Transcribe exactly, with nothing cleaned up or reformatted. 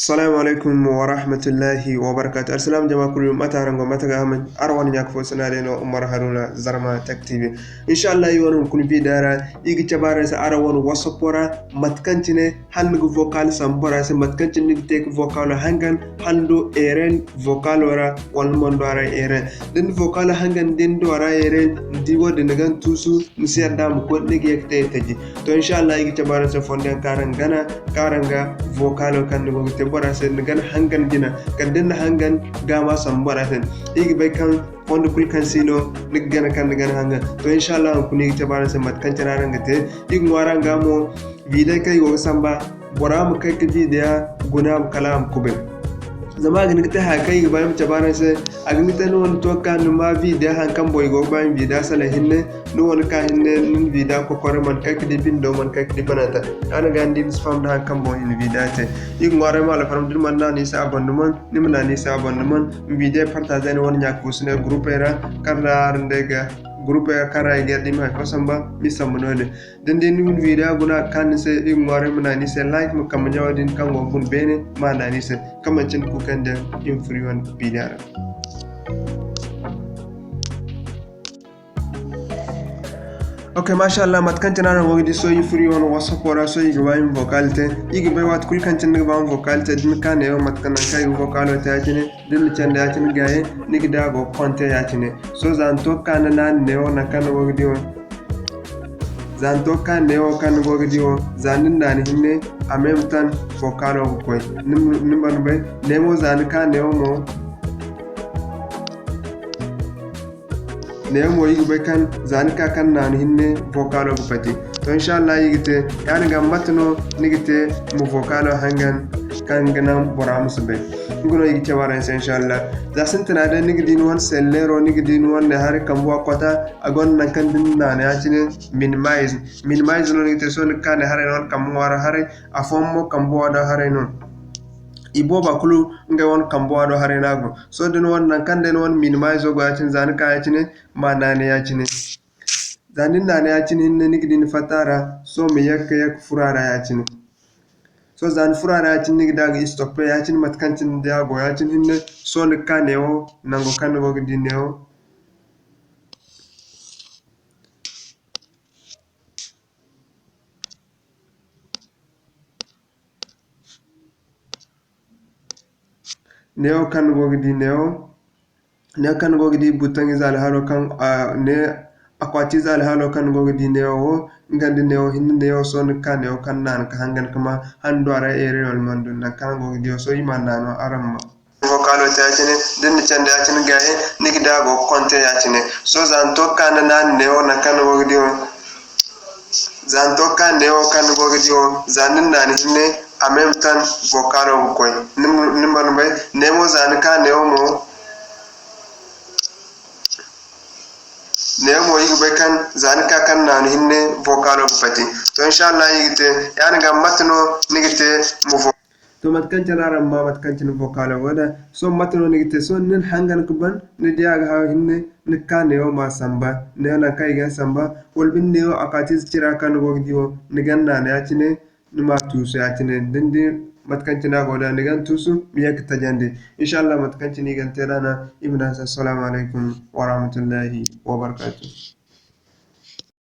Assalamu alaikum wa rahmatullahi wa barakatuh. Alsilaam jama kulu, mate araŋ go, mate ga hamay? Araŋ wane ɲa ka fo sina day no, Umar Haruna, Zarma Tech T V. Insha Allah, iri wane hunkuna video ra, iri ga cabe araŋ se araŋ wane WhatsApp ra, mate kaŋ cine hala ni ga vocal sambu bora se, mate kaŋ cine ni ga te ka vocalo hangan, hala ni du erreur vocalo ra, wala ni mana du a ra erreur. Da ni vocalo hangan, da ni du a ra erreur, ni di wo-din ni ga ni tuusu, ni si yadda a ma koy, ni ga ye ka te itaji. To, insha Allah, iri ga cabe araŋ se fondo yaŋ kaŋ araŋ gana, kaŋ araŋ ga vocalo kaŋ ni go ga te bora se, ni gana hangan jina, kala da ni na hangan ga ma sambu bora se. Iri ga bay kaŋ fondo kulu kaŋ si no, ni ga gana kaŋ ni gana hangan. To, insha Allah, hunkuna iri ga cabe araŋ se mate kaŋ cine araŋ ga te. Iri ga ŋwaaray araŋ ga mo, video kaŋ iri go ga samba, bora ma kay ka video guna, kala a ma kubay. Zama a ga hin ga te haya kaŋ iri ga ba iri ma cabe araŋ se, a ga hin ga te ni wane to ka ni ma video haŋ kaŋ boŋ iri go ga ba iri ma video salaŋ hinne, ni wane ka hinne, ni na video kokore, mana kay ka di bindo, mana kay ka di bananta. Yaadin ga ni di ni si faham da haŋ kaŋ boŋ iri na video te. Iri ga ŋwaaray ma alfarma da ni mana naanu iri se abonnement, ni ma naanu iri se abonnement, ma video partager ni wane ɲa ka fo sina groupey ra, kaŋ ra araŋ day ga groupey ra kaŋ ra i ga yadda i ma hay fo samba, ma i samba noodin. Da ni di ni wane video guna a ga kaanu ni se, iri ga ŋwaaray ma naanu iri se like, ma kambe ɲawo din kaŋ go ga guna beene, ma naanu iri se, kaŋ manci ni kuukandiyaŋ iri ma furo iri wane video ra. Ok, masha Allah, mate kaŋ cine araŋ go ga di, sohõ iri furo iri wane WhatsApp ra, sohõ iri ga ba iri ma vocal te. Iri ga bay waati kulu kaŋ cine ni ga ba ma vocal te, da ni ka neewo mate kaŋ nangu kaŋ i ga vocalo te ya-cine, da ni na candi ya-cine ga ye, ni ga di a go ga konte ya-cine. Sohõ za ni to ga ka ni naanu neewo nangu kaŋ ni go ga di wo. Za ni to ga ka neewo kaŋ ni go ga di wo, za ni na naanu hinne, a ma ye ma tan vocalo ga koy. Ni ma, ni mana bay, neewo za ni ka neewo mo, neewo mo, iri ga bay kaŋ za ni ka kaŋ naanu hinne vocalo ga pati. To, insha Allah, iri ga te, yaadin ga mate no ni ga te ma vocalo hangan kaŋ ga naŋ bora ma si bay. Nga no iri ga cabe araŋ se, insha Allah. Za sintina day ni ga di ni wane selleero, ni ga di ni wane haray kambuwa kota, a gonda nangu kaŋ da ni naanu ya-cine minimize. Minimize no ni ga te, sohõ ni ga ka ne haray ni wane kambe ŋwaaro haray, afooyaŋ mo kambuwa do haray no. I booba kulu ngey wane kambuwa do haray no a go. Sohõ da ni wane nangu kaŋ day ni wane minimize go ya-cine, za ni ka ya-cine, ma naanu ya-cine. Za ni na naanu ya-cine hinne, ni ga di ni fatta a ra, sohõ ma ye ka ye ka furo a ra ya-cine. Sohõ za ni furo a ra ya-cine, ni ga di a ga stoppe ya-cine mate kaŋ cine day a go ya-cine hinne. Sohõ ni ga ka neewo, nango kaŋ ni go ga di neewo. Neewo kaŋ ni go ga di neewo, neewo kaŋ ni go ga di bouton ize alhaalo kaŋ, a, ne, akwati ize alhaalo kaŋ ni go ga di neewo wo, nga nda neewo hinne neewo, sohõ ni ga ka neewo kaŋ naanu ka hangan ka ma, hala ni du a ra erreur wala mana du, nangu kaŋ ni go ga di wo, sohõ iri ma naanu araŋ ma. Vocalo te ya-cine, da ni na candi ya-cine ga ye, ni ga di a go ga konte ya-cine. Sohõ za ni to ga ka ni naanu neewo nangu kaŋ ni go ga di wo. Za ni to ga ka neewo kaŋ ni go ga di wo, za ni na naanu hinne, a ma ye ma tan vocalo ga koy. Ni ma, ni mana bay, neewo za ni ka neewo mo. Neewo mo iri ga bay kaŋ za ni ka kaŋ naanu hinne vocalo ga pati. To, insha Allah, iri ga te, yaadin ga mate no ni ga te ma vo- To, mate kaŋ cine araŋ ma, mate kaŋ cine vocalo go da. Sohõ mate no ni ga te? Sohõ ni na hangan ka ban, ni di a ga haw hinne, ni ga ka neewo ma samba. Neewo nangu kaŋ i ga ni samba, wala binde neewo a ka ti ize cira kaŋ ni go ga di wo, ni ga ni naanu ya-cine, ni ma tuusu ya-cine. Da ni di mate kaŋ cine a go da, ni ga ni tuusu, ma ye ka tajandi. Insha Allah, mate kaŋ cine i ga ni te da no, i ma ne a se, Assalamu alaikum wa rahmatullahi wa barakatuh.